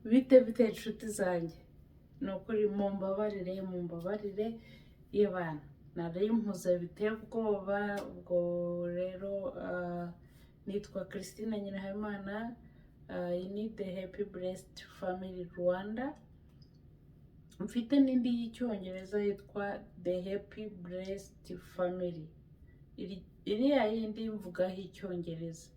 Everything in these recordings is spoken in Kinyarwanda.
Bite bite inshuti zanjye? Ni ukuri mumbabarire, mumbabarire yebana, nari mpuze biteye ubwoba. Ubwo rero nitwa Christine Nyirahabimana, iyi ni The Happy Blessed Family Rwanda. Mfite n'indi y'icyongereza yitwa The Happy Blessed Family. Iriya yindi mvugaho icyongereza,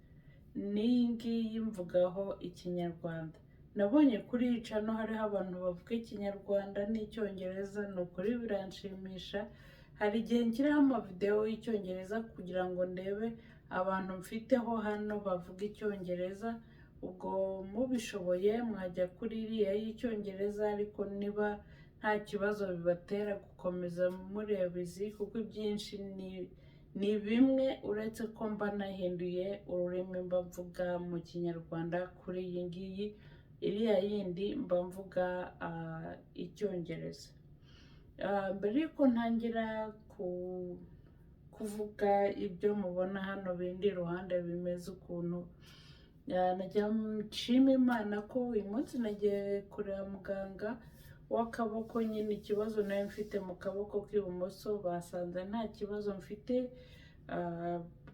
n'iyi ngiyi mvugaho ikinyarwanda. Nabonye kuri iyi channel hariho abantu bavuga ikinyarwanda n'icyongereza, ni ukuri biranshimisha. Hari igihe nshyiraho amavidewo y'icyongereza kugira ngo ndebe abantu mfiteho hano bavuga icyongereza. Ubwo mubishoboye mwajya kuri iriya y'icyongereza, ariko niba nta kibazo bibatera gukomeza mureba izi, kuko ibyinshi ni bimwe, uretse ko mba nahinduye ururimi, mba mvuga mu kinyarwanda kuri iyi ngiyi, iriya yindi mba mvuga icyongereza. Mbere y'uko ntangira kuvuga ibyo mubona hano bindi iruhande bimeze ukuntu, najya nshima Imana ko uyu munsi nagiye kureba muganga w'akaboko. Nyine ikibazo nari mfite mu kaboko k'ibumoso basanze nta kibazo mfite.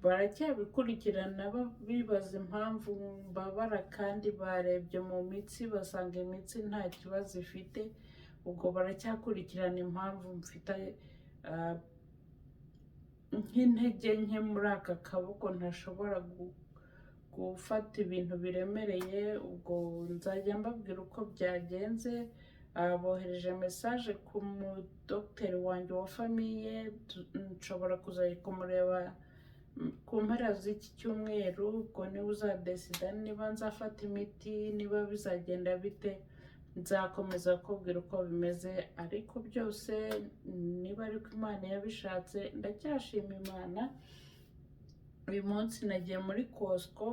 Baracyabikurikirana bibaza impamvu mbabara, kandi barebye mu mitsi basanga imitsi nta kibazo ifite. Ubwo baracyakurikirana impamvu mfite nk'intege nke muri aka kaboko, ntashobora gufata ibintu biremereye. Ubwo nzajya mbabwira uko byagenze. Bohereje message ku mudogiteri wanjye wa famille, nshobora kuzajya kumureba ku mpera z'iki cyumweru. Ubwo niwe uzadesida niba nzafata imiti, niba bizagenda bite. Nzakomeza kubwira uko bimeze, ariko byose niba ariko Imana yabishatse, ndacyashima Imana. Uyu munsi nagiye muri Costco,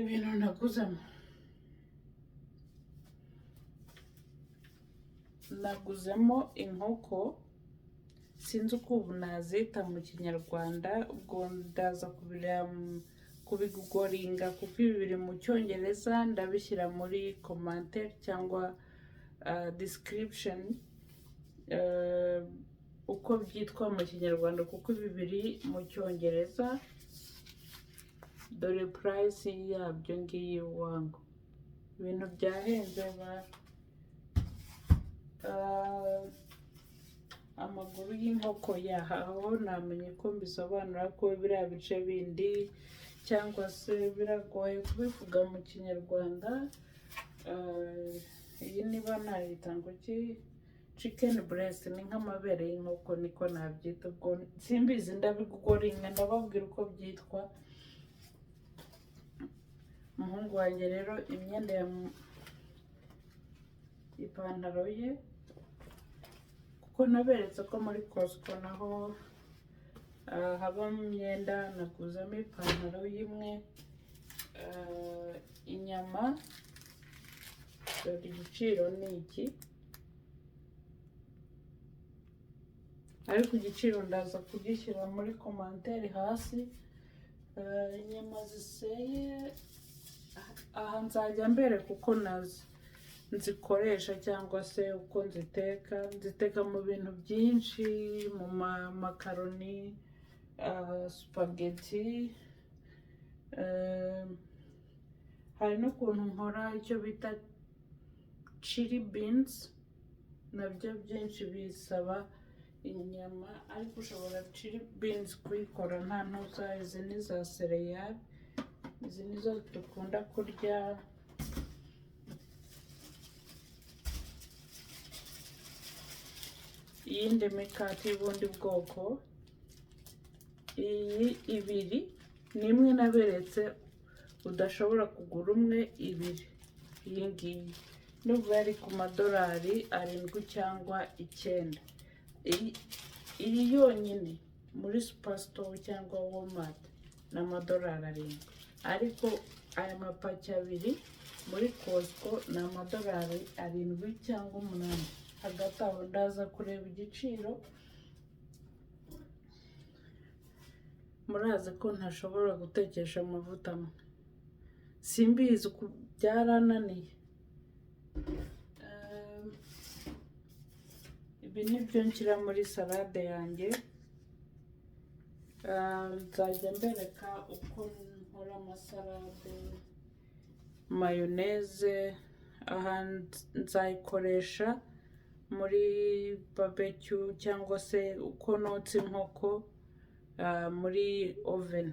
ibintu naguzemo, naguzemo inkoko, sinzi uko ubu nazita mu kinyarwanda. Ubwo ndaza kubigugoringa kuko ibi biri mu cyongereza, ndabishyira muri commentaire cyangwa description uko byitwa mu kinyarwanda, kuko ibi biri mu cyongereza. Dore price yabyo ngiyi wangu, ibintu byahenze ba amaguru y'inkoko yaha aho namenye ko mbisobanura, ko biriya bice bindi cyangwa se biragoye kubivuga mu kinyarwanda. Iyi niba nayita ngo ki, chicken breast, ni nk'amabere y'inkoko niko nabyita. Ubwo simbizi, ndabigugoringa ndababwira uko byitwa. Umuhungu wanjye rero imyenda ya ipantaro ye, kuko naberetse ko muri Costco naho habamo imyenda, naguzemo ipantaro y'imwe. Inyama dore igiciro ni iki, ariko igiciro ndaza kugishyira muri commentaire hasi. Inyama ziseye aha nzajya mbereka uko nazo nzikoresha cyangwa se uko nziteka. Nziteka mu bintu byinshi, mu makaroni, spaghetti, hari n'ukuntu nkora icyo bita chili beans, nabyo byinshi bisaba inyama, ariko ushobora chili beans kuyikora nta ntuza. Izi ni za cereal, izi nizo dukunda kurya. Iyindi mikati y'ubundi bwoko, iyi ibiri ni imwe naberetse udashobora kugura umwe ibiri. Iyi ngiyi nubwo yari ku madolari 7 cyangwa 9, iyi yonyine muri Superstore cyangwa Walmart ni amadolari 7, ariko aya mapaki abiri muri Costco ni amadolari 7 cyangwa 8. Hagati aho ndaza kureba igiciro. Murazi ko ntashobora gutekesha amavuta amwe. Simbizi uku byarananiye. Ibi ni byo nshyira muri salade yanjye. Nzajya mbereka uko nkora amasalade. Mayonnaise aha nzayikoresha muri barbecue cyangwa se uko notsa inkoko muri oven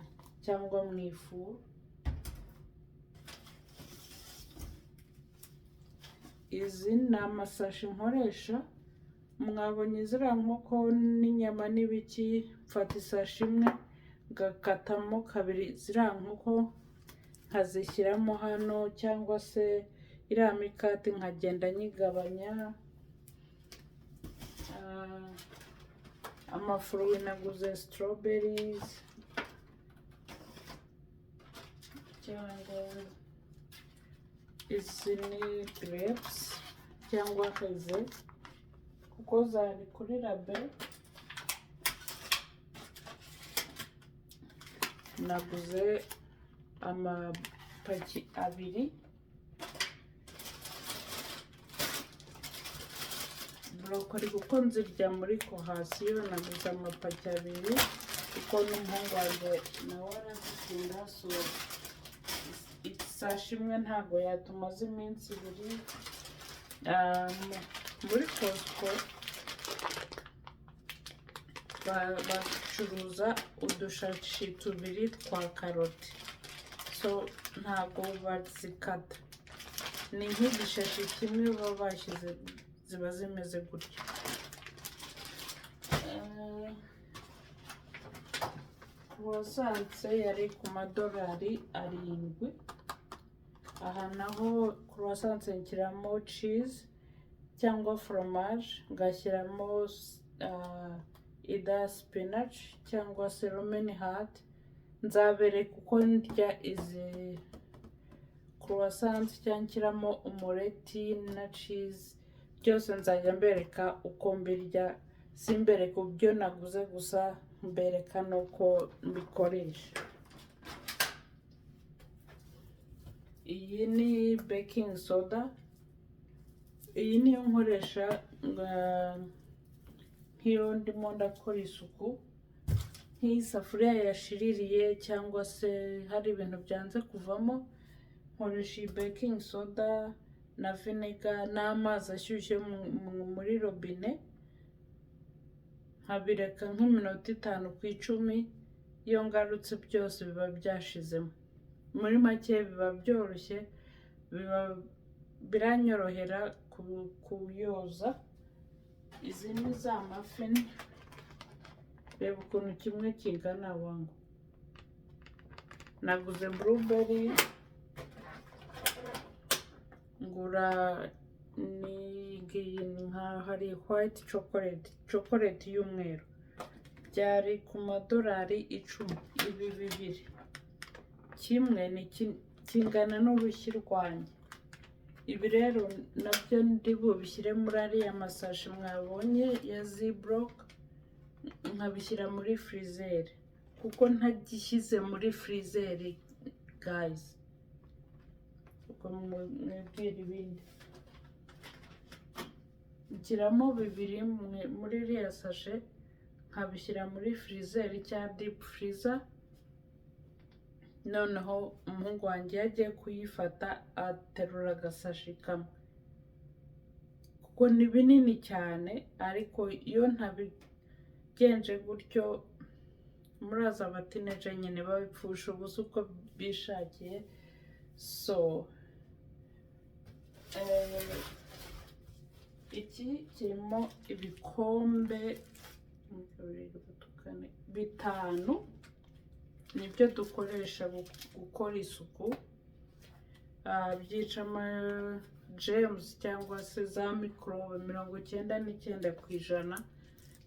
cyangwa mu ifuru. Izi ni amasashi nkoresha. Mwabonye ziriya nkoko n'inyama n'ibiki, mfata isashi imwe ngakatamo kabiri ziriya nkoko nkazishyiramo hano, cyangwa se iriya mikati nkagenda nyigabanya. Amafruits naguze strawberries cyangwa izi ni grapes cyangwa raisin kuko zari kuri rabe. Naguze amapaki abiri. Broccoli kuko nzirya muri kohasiyo, naguze amapaki abiri kuko n'umuhungu wanjye nawe arazikunda, so isashi imwe ntabwo yatumaze iminsi ibiri. Muri Costco bacuruza udushashi tubiri twa karoti, so ntabwo bazikata, ni nk'igishashi kimwe baba bashyize, ziba zimeze gutya. Croissant yari ku madolari 7. Aha naho croissant nshyiramo cheese cyangwa fromage, ngashyiramo ida spinach cyangwa se romaine heart. Nzabereka uko ndya izi croissant cyangwa nshyiramo umureti na cheese, byose nzajya mbereka uko mbirya, simbereka ibyo naguze gusa, mbereka n'uko mbikoresha. Iyi ni baking soda, iyi niyo nkoresha nk'iyo ndimo ndakora isuku, nk'iyi safuriya yashiririye cyangwa se hari ibintu byanze kuvamo, nkoresha iyi baking soda na vinegar n'amazi ashyushye muri robine, nkabireka nk'iminota 5 ku 10, iyo ngarutse byose biba byashizemo. Muri make biba byoroshye, biba biranyorohera kuyoza. Izi ni za muffin, reba ukuntu kimwe kingana wangu. Naguze blueberry, ngura n'iyi nkaho ari white chocolate, chocolate y'umweru, byari ku madolari 10. Ibi bibiri kimwe ni kingana n'urushyi rwanjye. Ibi rero nabyo ndi bubishyire muri ariya masashi mwabonye ya Ziploc, nkabishyira muri freezer, kuko ntagishyize muri freezer guys, uko mwibwira ibindi. Nshyiramo bibiri muri iriya sashe, nkabishyira muri freezer cyangwa deep freezer. Noneho umuhungu wanjye iyo agiye kuyifata aterura agasashi kamwe, kuko ni binini cyane, ariko iyo ntabigenje gutyo muraza abateenager nyine babipfusha ubusa uko bishakiye. So iki kirimo ibikombe 5, nibyo dukoresha gukora isuku. Byica ama germs cyangwa se za mikorobe 99%.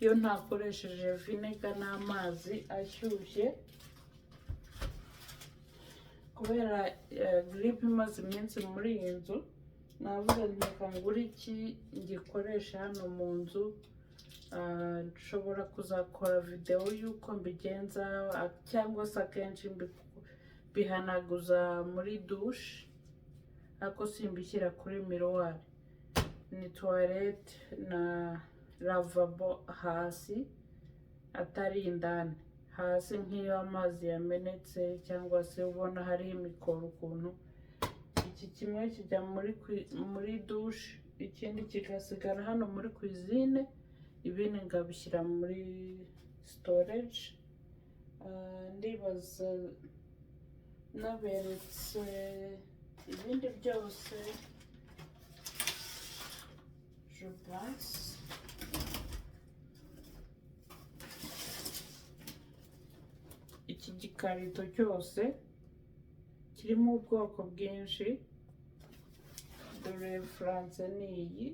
Iyo ntakoresheje vinegar n'amazi ashyushye, kubera giripe imaze iminsi muri iyi nzu, navuze nti reka ngure iki ngikoresha hano mu nzu. Nshobora kuzakora videwo y'uko mbigenza, cyangwa se akenshi Bihanaguza muri douche, ariko simbishyira kuri miroir. Ni toilette na lavabo hasi, atari indani hasi. Nk'iyo amazi yamenetse cyangwa se ubona hariho imikoro ukuntu, iki kimwe kijya muri douche, ikindi kigasigara hano muri cuisine, ibindi nkabishyira muri storage. Ndibaza naberetse ibindi byose, je pense. Iki gikarito cyose kirimo ubwoko bwinshi. Dore France ni iyi.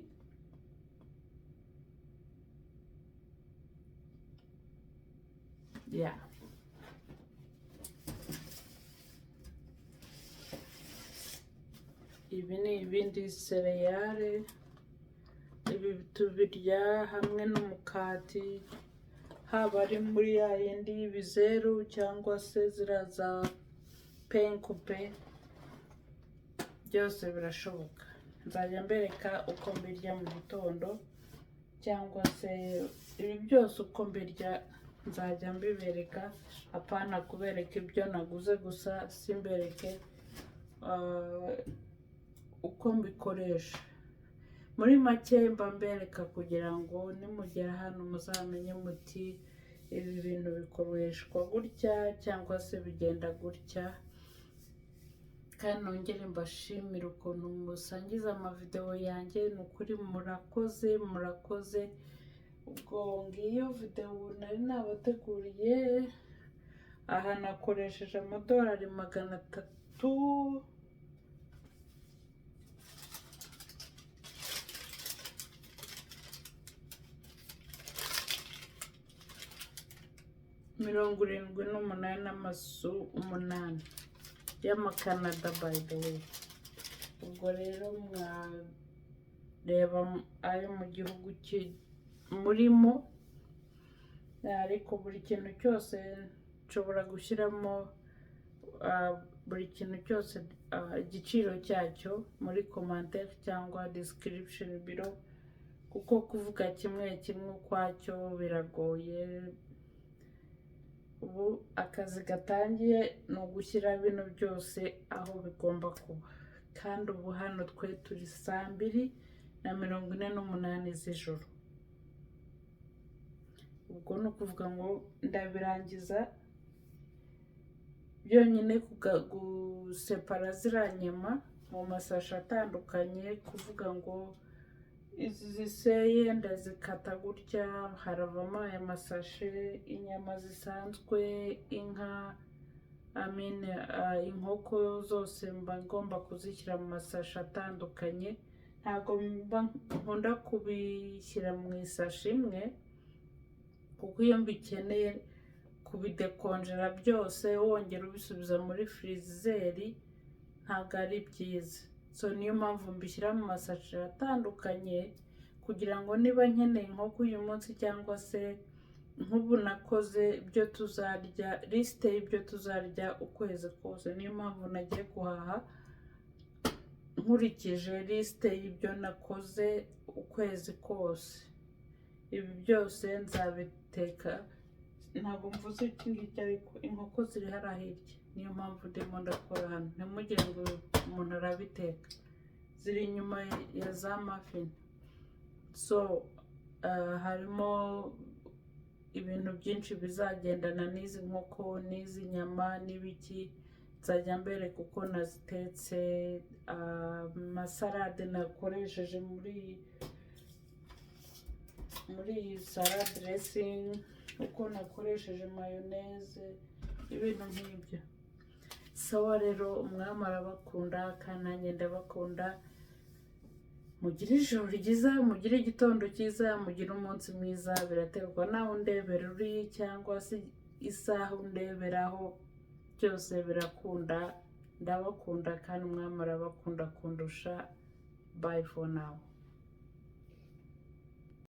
Yeah, ibi ni ibindi céréales. Ibi tubirya hamwe n'umukati, haba ari muri ya yindi y'ibizeru cyangwa se ziriya za pain coupé, byose birashoboka. Nzajya mbereka uko mbirya mu gitondo, cyangwa se ibi byose uko mbirya nzajya mbibereka, apana kubereka ibyo naguze gusa simbereke uko mbikoresha. Muri make mba mbereka kugira ngo nimugera hano muzamenye muti ibi bintu bikoreshwa gutya cyangwa se bigenda gutya. Kandi nongere mbashimire ukuntu musangiza amavidewo yanjye. Ni ukuri murakoze, murakoze. Ubwo ngiyo videwo nari nabateguriye. Aha nakoresheje amadolari 378 n'amasu 8 y'amakanada, by the way. Ubwo rero mwareba ayo mu gihugu murimo, ariko buri kintu cyose nshobora gushyiramo buri kintu cyose igiciro cyacyo muri commentaire cyangwa description below, kuko kuvuga kimwe kimwe ukwacyo biragoye. Ubu akazi gatangiye ni ugushyira bino byose aho bigomba kuba. Kandi ubu hano twe turi 2:48 z'ijoro. Ubwo ni ukuvuga ngo ndabirangiza byonyine gusepara ziriya nyama mu masashe atandukanye, kuvuga ngo izi ziseye ndazikata gutya, haravamo aya masashe, inyama zisanzwe, inka, I mean, inkoko zose mba ngomba kuzishyira mu masashe atandukanye. Ntabwo mba nkunda kubishyira mu isashi imwe, kuko iyo mbikeneye kubidekonjera byose wongera ubisubiza muri freezer ntabwo ari byiza. So niyo mpamvu mbishyira mu masashe atandukanye, kugira ngo niba nkeneye inkoko uyu munsi, cyangwa se nk'ubu nakoze ibyo tuzarya, liste y'ibyo tuzarya ukwezi kose. Niyo mpamvu nagiye guhaha nkurikije liste y'ibyo nakoze ukwezi kose. Ibi byose nzabiteka. Ntabwo mvuze iki ngiki, ariko inkoko ziri hariya hirya, niyo mpamvu ndimo ndakora hano. Ntimugire ngo umuntu arabiteka, ziri inyuma ya za muffin. So harimo ibintu byinshi bizagendana n'izi nkoko n'izi nyama n'ibiki. Nzajya mbereka uko nazitetse, amasalade nakoresheje muri iyi salad dressing, uko nakoresheje mayonnaise, ibintu nk'ibyo. Sawa rero, Umwami arabakunda kandi nanjye ndabakunda. Mugire ijoro ryiza, mugire igitondo cyiza, mugire umunsi mwiza. Biraterwa n'aho undebera uri cyangwa se isaha undeberaho, byose birakunda. Ndabakunda kandi Umwami arabakunda kundusha. Bye for now.